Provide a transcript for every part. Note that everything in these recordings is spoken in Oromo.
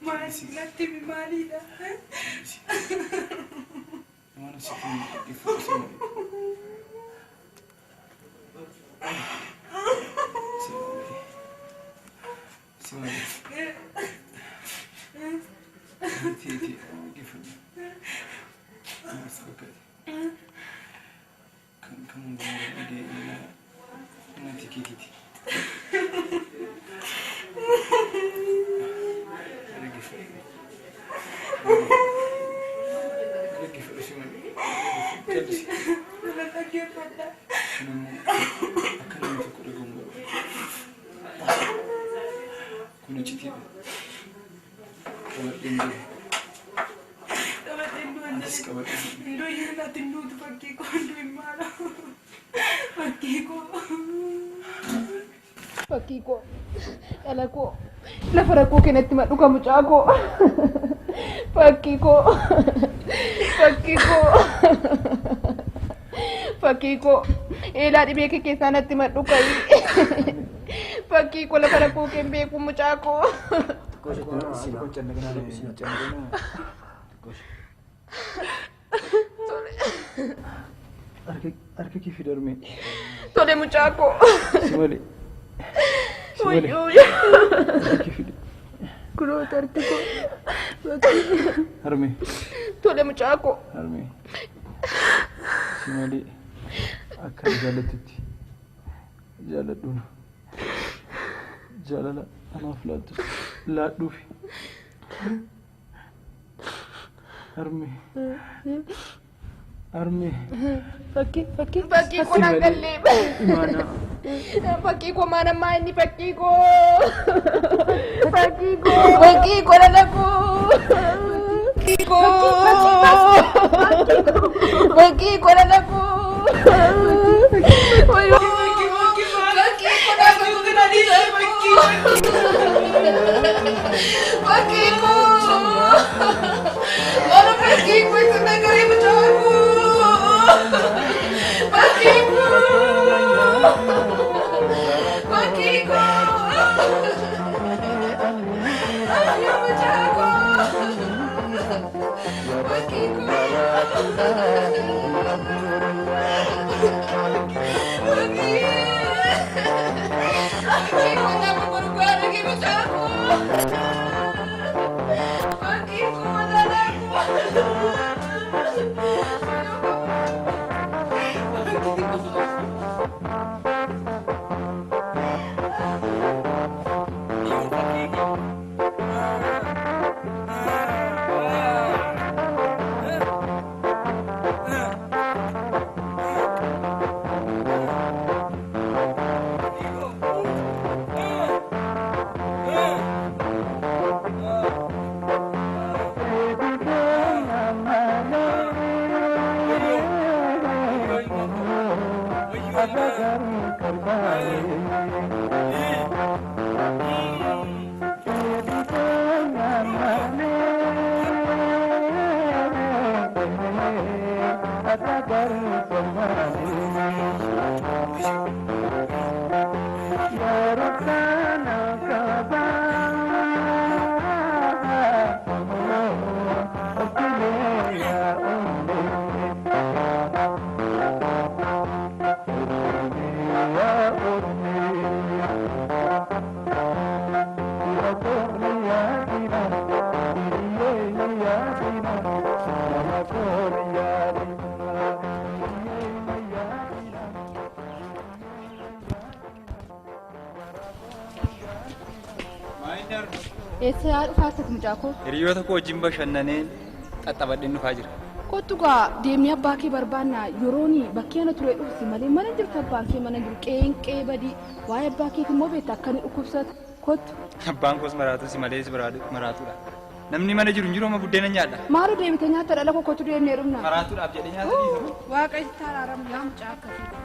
Maali natti himi maaliidha? Waan sitti himu dhaggeeffadhu si malee. Si malee. Si malee. Tee tee dhaggeeffadhu. Maal si fakkaate? Kan kan hundumaa dhaga'e natti keetiiti. Dhaggeeffadhu. Dhaggeeffadhu si malee. Cal'isi. Tola dhaggeeffadha. Kun immoo akka namni tokko dhaga'u hin barbaadu. Kun iccitiidha. Qabadheen jira. Qabadheen du'an Atis jedhe. qabadhee jira. Indoo natti hin duutu fakkii koo indoo hin maala. Fakkii koo. Fakkii koo, dhala koo, lafa rakkoo keenyatti madhu kan mucaa koo. Fakkii koo, fakkii koo, fakkii koo, eelaa dhibee kee keessaa natti madhu ka'i. Fakkii koo lafa rakkoo kee hin beeku mucaa koo. Harka kee fidi harmee. Tole mucaa koo. Si malee. Si malee. Wayyoo. Harka kee fidi. Kunoota harki koo. Harmee. Tole mucaa koo. Harmee. Si malee akka ani jaallattutti jaalladhuun jaalala anaaf laattus laadhuufi. Harmee. Harmee. Fakkii fakkii fakkii koo naan gallee. Imaanaa. Fakkii koo maan ammaa inni fakkii koo. Fakkii koo. Fakkii koo dhala koo. Fakkii koo. Fakkii koo dhala koo. Wayyoo. Fakkii koo dhala koo. Fakkii koo. Mana fakkii koo itti nagaree mucaa koo. Fakkii koo. Fakkii koo. Ayyoo mucaa koo. Fakkii koo. Fakkii. Fakkii koo nama gurguraadha kee mucaa koo. Fakkii koo magaalaa koo. Fakkii koo. Eessa yaa dhufaa jirta mucaa koo? Hiriyoota koo wajjin bashannaneen xaxxabadheen dhufaa jira. Kottu gaa deemnee abbaa kee barbaanna yeroon bakkee ana ture dhufti malee mana jirtu abbaan kee mana jiru qeenqee badii waa'ee abbaa keeti immoo beekta akka inni dhukkubsatu kottu. Abbaan koos maraatuu si malee si maraatuudha. Namni mana jiru hin jiru amma buddeena nyaadha. Maaloo deebite nyaatta dhala koo kottu deemnee dhufna. Maraatuudhaaf jedhee nyaata dhiisa. Waaqa itti araaramu yaa mucaa akkasii.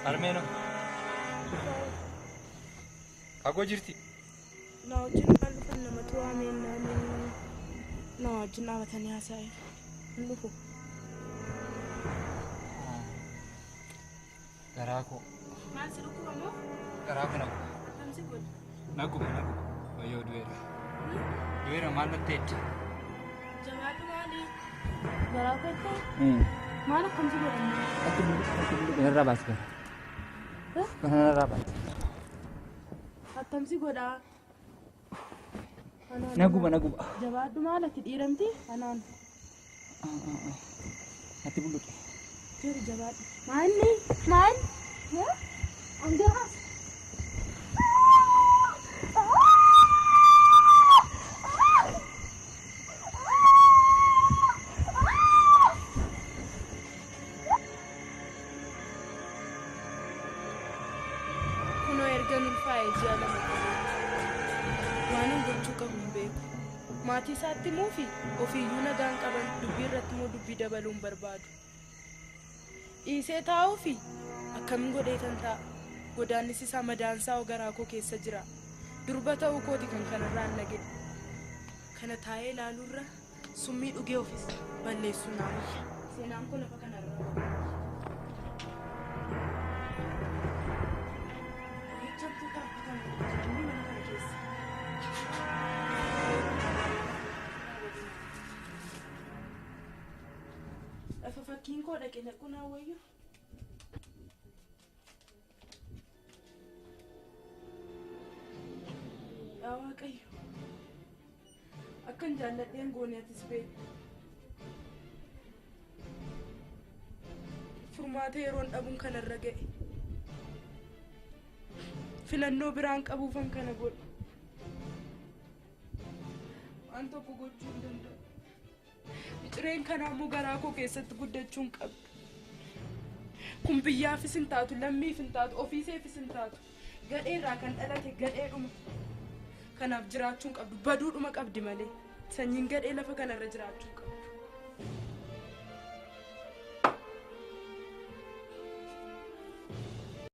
Armeeno. Fagoo jirti. Na wajjin waan dhufan namatu waameen na wajjin dhaabatanii haasa'e hin dhufu. Garaa koo. Maal si dhukkuba moo? Garaa koo na guba. Kam si godhe? Na guba na guba. Wayyoo du'eera. Du'eera maal natti ta'etti? Jabaadhu maali? Garaa koo itti? Maal akkam si godhan? Ati bullu kanarraa baasi gara. Kanarraa baasi. Akkam si godhaa? Na guba na guba. Jabaadhu maal ati dhiiramti? Anaan. Ati bulluqe. Jiru jabaadhu. Maalli? Maal? Angaha. Kunoo erga ulfaa'ee ji'a 2 waanin gochuu qabu hin beeku. Maatii isaatti himuu fi ofiiyyuu nagaan qaban dubbii irratti immoo dubbii dabaluu hin barbaadu. Dhiisee taa'uu fi akkamiin godheetan ta'a. Godaannis isaa madaansaa garaa koo keessa jira. Durba ta'uu kooti kan kanarraan nage. Kana taa'ee ilaaluurra summii dhugee ofis balleessuu naa wayya. Seenaan koo lafa kanarraa. Jabtuu dhaabbatan jiranii mana kana keessa. Lafa fakkiin koo dhaqe naquu naa wayyu. Yaa Waaqayyo, akkan jaalladheen goone atis beektu. Furmaata yeroon dhabuun kanarra ga'e. Filannoo biraan qabuufan kana godhe. Waan tokko gochuu hin danda'u. Micireen kanaa immoo garaa koo keessatti guddachuu hin qabdu. Kun biyyaafis hin taatu, lammiif hin taatu, ofiiseefis hin taatu. Gadheerraa kan dhalate gadheedhuma. Kanaaf jiraachuu hin qabdu, baduudhuma qabdi malee. Sanyiin gadhee lafa kanarra jiraachuu hin